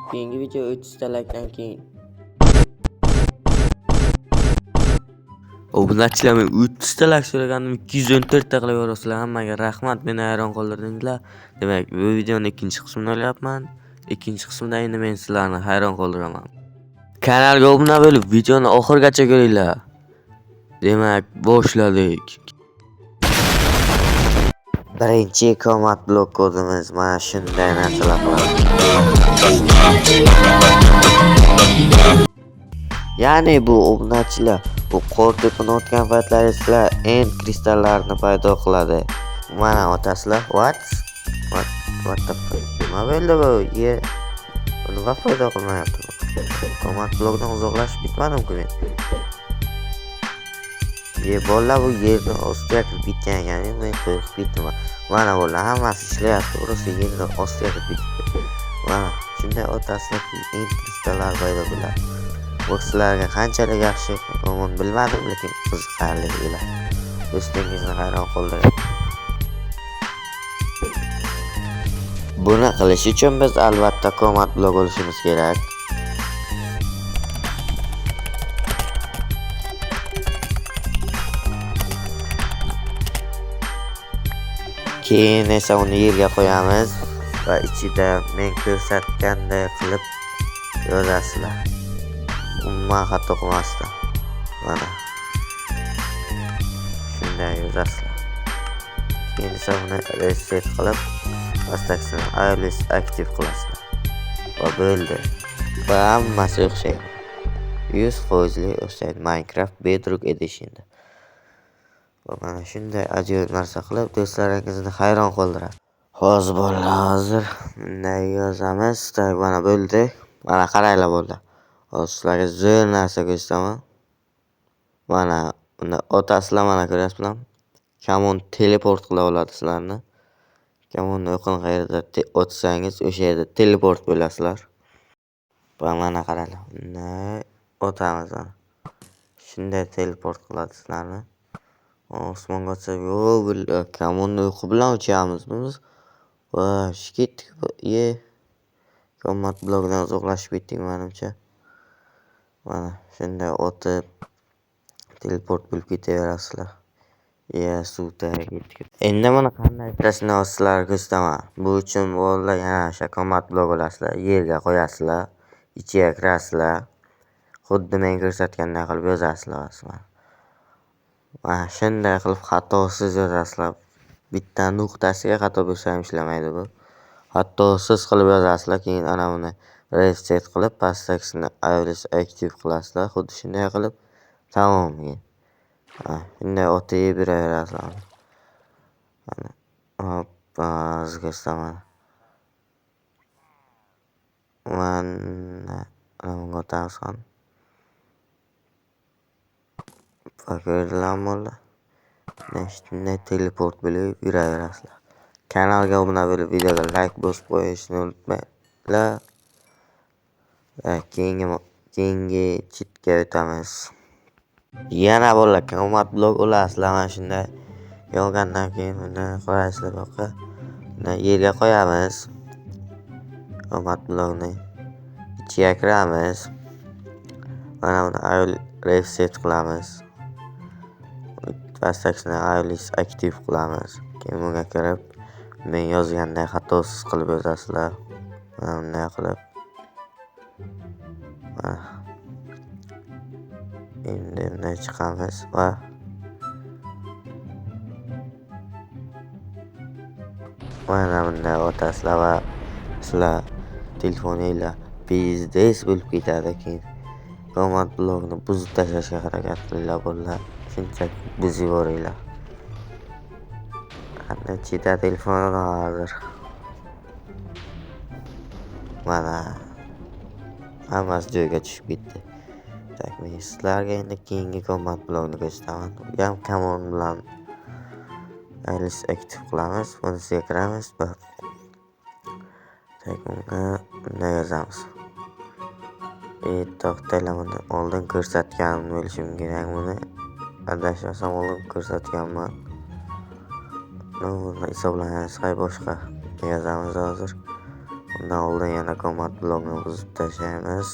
Keyingi video 30 ta laykdan keyin. Obunachilar, men 30 ta layk so'ragandim, 214 ta qilib yuborasizlar. Hammaga rahmat, meni hayron qoldirdinglar. Demak, bu videoni ikkinchi qismini olyapman. Ikkinchi qismida endi men sizlarni hayron qoldiraman. Kanalga obuna bo'lib, videoni oxirigacha ko'ringlar. Demak, boshladik. Birinchi command blok kodimiz mana shunday narsalar qiladi. Ya'ni bu obunachilar, bu qor to'pini paytlaringizda end kristallarini paydo qiladi. Mana otasizlar, what? What the fuck? Nima bo'ldi bu? Ye. Nima paydo qilmayapti bu? Command blokdan uzoqlashib ketmadim-ku men. Ye, bolalar, bu yerni ostiga kirib ketgan ekan, men qo'rqib ketdim. Mana bolalar, hammasi ishlayapti, rosa yerni ostiga kirib ketibdi. Mana shunday otasizlar, end kristallar paydo bo'ladi. Bu sizlarga qanchalik yaxshi yomon bilmadim, lekin qiziqarli bo'ladi. Do'stingizni hayron qoldiradi. Buni qilish uchun biz albatta command blok olishimiz kerak. Keyin esa uni yerga qo'yamiz va ichida men ko'rsatganday qilib yozasizlar. Umuman xato qilmasdan. Mana shunday yozasizlar. Keyin esa uni reset qilib, pastdagisini always active qilasizlar. Va bo'ldi. Va hammasi o'xshaydi. 100% o'xshaydi Minecraft Bedrock Edition'da. Va mana shunday ajoyib narsa qilib do'stlaringizni hayron qoldiradi. Hozir bolalar, hozir bunday yozamiz. Tak, mana bo'ldi. Mana qaranglar bolalar. Hozir sizlarga zo'r narsa ko'rsataman. Mana unda otasizlar, mana ko'ryapsizlarmi? Kamon teleport qila oladi sizlarni. Kamonni o'qini qayerda otsangiz o'sha yerda teleport bo'lasizlar. Va mana qaranglar, bunday otamiz mana. Shunday teleport qiladi sizlarni. Osmonga otsa, yo, kamonni o'qi bilan uchamiz biz. Va ketdik. Ye. Command blokidan uzoqlashib ketdik menimcha. Mana shunday otib teleport bo'lib ketaverasizlar. Ya, suv tagiga ketdik. Endi buni qanday ishlashini sizlarga ko'rsataman. Bu uchun bolalar yana o'sha command blok olasizlar, yerga qo'yasizlar, ichiga kirasizlar. Xuddi men ko'rsatganday qilib yozasizlar. Mana shunday qilib xatosiz yozasizlar. Bitta nuqtasiga xato bo'lsa ham ishlamaydi bu. Xatosiz qilib yozasizlar, keyin ana buni reset qilib, pastdagisini always active qilasizlar. Xuddi shunday qilib tamom. Shunday otib yuraverasizlar. Mana hop, hozir ko'rsataman. Mana bunga otamiz ham. Va ko'rdilarmi bolalar? Shunday teleport bo'lib yuraverasizlar. Kanalga obuna bo'lib, videoga like bosib qo'yishni unutmanglar. Keyingi chitga o'tamiz. Yana bolalar command blok olasizlar mana shunday. Yolgandan keyin uni qo'yasizlar bu yoqqa. Uni yerga qo'yamiz. Command blokni ichiga kiramiz. Mana buni reset qilamiz. Pastdagisini always active qilamiz. Keyin bunga kirib, men yozganday xatosiz qilib yozasizlar. Mana bunday qilib. Endi bunday chiqamiz va mana bunday otasizlar va sizlar telefoninglar pizdes bo'lib ketadi. Keyin command blokni buzib tashlashga harakat qilinglar bolalar. Shunchaki buzib yuboringlar. Qanday chita telefon hozir. Mana hammasi joyiga tushib ketdi. Tak, men sizlarga endi keyingi command blokni ko'rsataman. Bu ham command bilan always active qilamiz. Bunisiga kiramiz va tak, unga bunday yozamiz. To'xtanglar, buni oldin ko'rsatgan bo'lishim kerak buni. Adashmasam oldin ko'rsatganman. Buni hisoblangan boshqa yozamiz hozir. Undan oldin yana command blokni buzib tashlaymiz.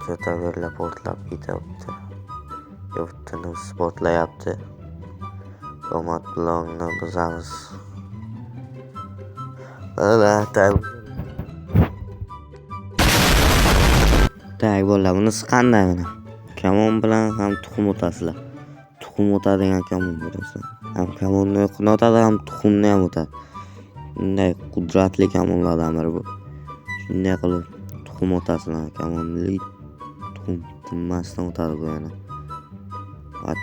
Ketaverla portlab ketyapti. Yo'q, tinimsiz portlayapti. Command blokni buzamiz. Tak bolalar, bunisi qanday mana? Kamon bilan ham tuxum o'tasizlar. Tuxum o'tadigan kamon bo'lasan. Ham kamonni o'qini o'tadi, ham tuxumni ham o'tadi. Bunday qudratli kamonlardan biri bu. Shunday qilib tuxum o'tasizlar, kamonli tuxum tinmasdan o'tadi bu yana. What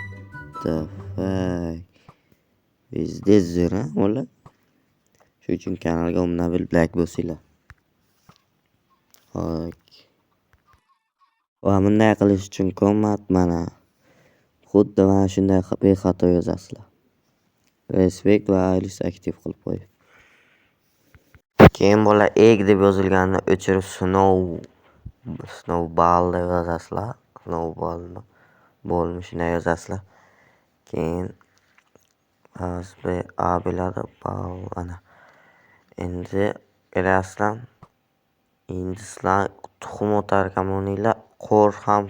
the fuck? Пиздец zo'r, ha, bola? Shu uchun kanalga obuna bo'lib like bosinglar. Xo'p. Va bunday qilish uchun command mana xuddi mana shunday bexato yozasizlar. Respect va always aktiv qilib qo'yib. Keyin bola egg deb yozilganini o'chirib snowball deb yozasizlar. Snowball bo'lmi shunday yozasizlar. Keyin B A bo'ladi, ball ana. Endi kelasizlar. Endi sizlar tuxum o'tar kamoninglar qo'r ham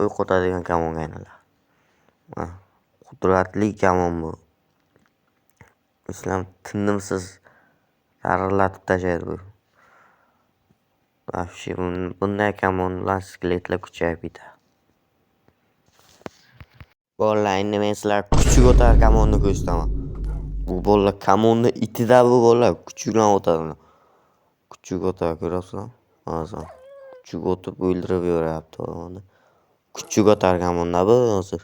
o'q o'tadigan kamonga aylanadi. Qudratli kamon bu. Islom tinimsiz tarillatib tashlaydi bu. Вообще bunday kamon bilan skeletlar kuchayib ketadi. Bolalar, endi men sizlarga kuchuk o'tar kamonni ko'rsataman. Bu bolalar kamonni itida bu bolalar kuchuk bilan o'tadi. Kuchuk o'tadi, ko'rasizlarmi? Hozir kuchuk o'tib o'ldirib yuboryapti uni. Kuchuk o'tar kamonda bu hozir.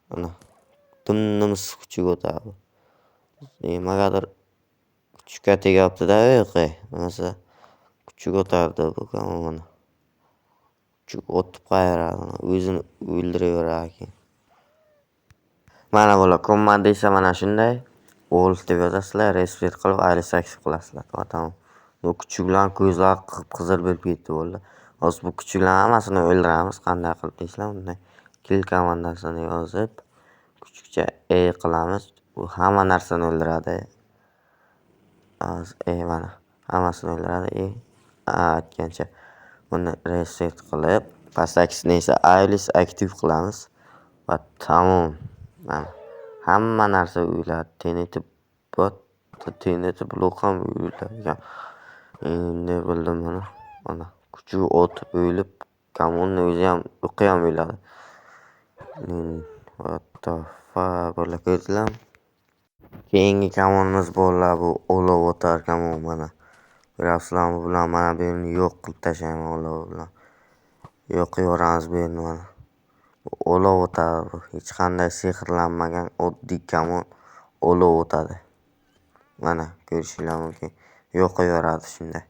Mana tinimsiz kuchuk o'tadi. Nimagadir kuchukka tegyapti-da, yo'q, bo'lmasa kuchuk o'tardi bu kamonni. Kuchuk o'tib qayiradi, o'zini o'ldirib yuboradi keyin. Mana bular command esa mana shunday wolf deb yozasizlar, respect qilib always active qilasizlar. Va tamom. Bu kuchuklar ko'zlari qip-qizil bo'lib ketdi bolalar. Hozir bu kuchuklarning hammasini o'ldiramiz. Qanday qilib deysizlar, bunday kill komandasini yozib kuchukcha E qilamiz. Bu hamma narsani o'ldiradi. Hozir E mana hammasini o'ldiradi. E aytgancha buni reset qilib, pastdagisini esa always active qilamiz va tamom. Mana hamma narsa o'ladi. TNT bot, TNT blok ham o'ladi. Endi bildim buni. Mana kuchuk otib o'lib, kamonni o'zi ham o'qi ham o'ladi. What the fuck, bolalar ko'rdinglarmi? Keyingi kamonimiz bolalar bu olov o'tar kamon mana. Ko'rasizlarmi, bu bilan mana bu yerni yo'q qilib tashlayman olov bilan. Yo'q qilib yuboramiz bu yerni mana. Bu olov o'tadi bu. Hech qanday sehrlanmagan oddiy kamon olov o'tadi. Mana ko'rishinglar mumkin. Yo'q qilib yuboradi shunday.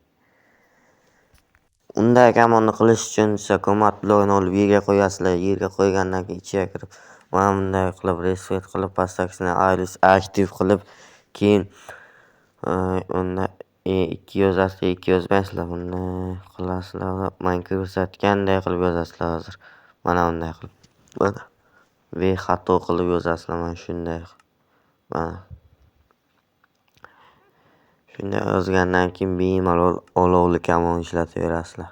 Unday kamonni qilish uchun esa command blokni olib yerga qo'yasizlar. Yerga qo'ygandan keyin ichiga kirib mana bunday qilib reset qilib pastdagisini always active qilib keyin unda E2 yozasizlar, E2 yozmaysizlar, bunday qilasizlar va men ko'rsatganday qilib yozasizlar hozir. Mana bunday qilib. Mana V xato qilib yozasizlar mana shunday. Mana shunday yozgandan keyin bemalol olovli kamon ishlataverasizlar.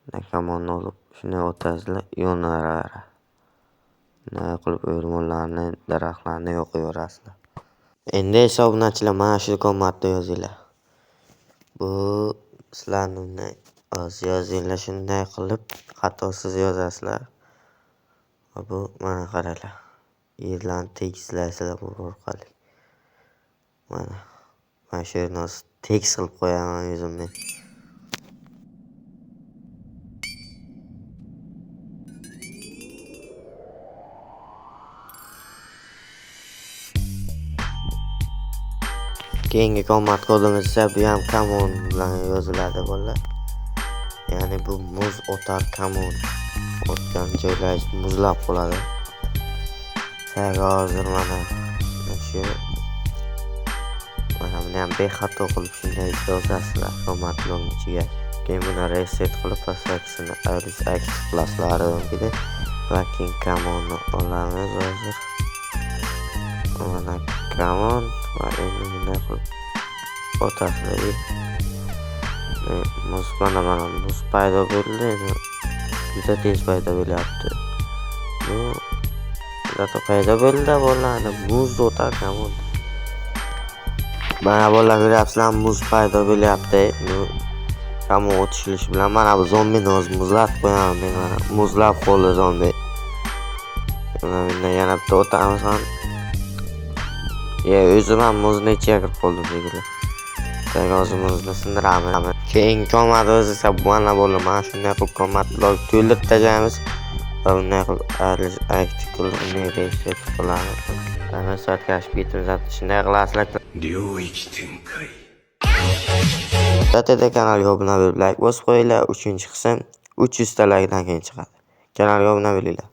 Bunday kamonni olib shunday o'tasizlar, yonaveradi. Bunday qilib o'rmonlarni, daraxtlarni yo'q qilaverasizlar. Endi esa obunachilar mana shu kommentda yozinglar. Bu sizlarni bunday hozir yozinglar, shunday qilib xatosiz yozasizlar. Va bu mana qaranglar. Yerlarni tekislaysizlar bu orqali. Mana shu yerni hozir tekis qilib qo'yaman o'zim men. Keyingi command kodimiz esa bu ham kamon bilan yoziladi bolalar. Ya'ni bu muz o'tar kamon. O'tgan joylaringiz muzlab qoladi. Tak hozir mana shu mana buni ham bexato qilib shunday yozasizlar command blokning ichiga. Keyin buni reset qilib pastdagisini always active qilasizlar va keyin kamonni olamiz hozir. Mana kamon Va endi bunday qilib o'tasizlar. Muz, mana muz paydo bo'ldi. Endi juda tez paydo bo'lyapti. Ну, зато paydo bo'ldi, bolalar, muz o'tarkan bo'ldi. Mana, bolalar, ko'ryapsizlar, muz paydo bo'lyapti. Ну, hamma o'tishilishi bilan mana bu zombini o'zi muzlatib qo'yaman men, mana muzlab qoldi zombi. Mana bundan yana bitta o'tamiz ham. Ya, o'zim ham muzni ichiga kirib qoldim shekilli. Так, hozir muzni sindiramiz. Keyin комод o'zi esa, mana, bolalar, mana shunday qilib комод to'ldirib tashlaymiz va bunday qilib aktiv qilib, uni reset qilamiz. Soatga oshib ketamiz. Shunday qilasizlar. 領域展開。 Albatta, kanalga obuna bo'lib, layk bosib qo'yinglar. Uchinchi qism 300 ta laykdan keyin chiqadi. Kanalga obuna bo'linglar.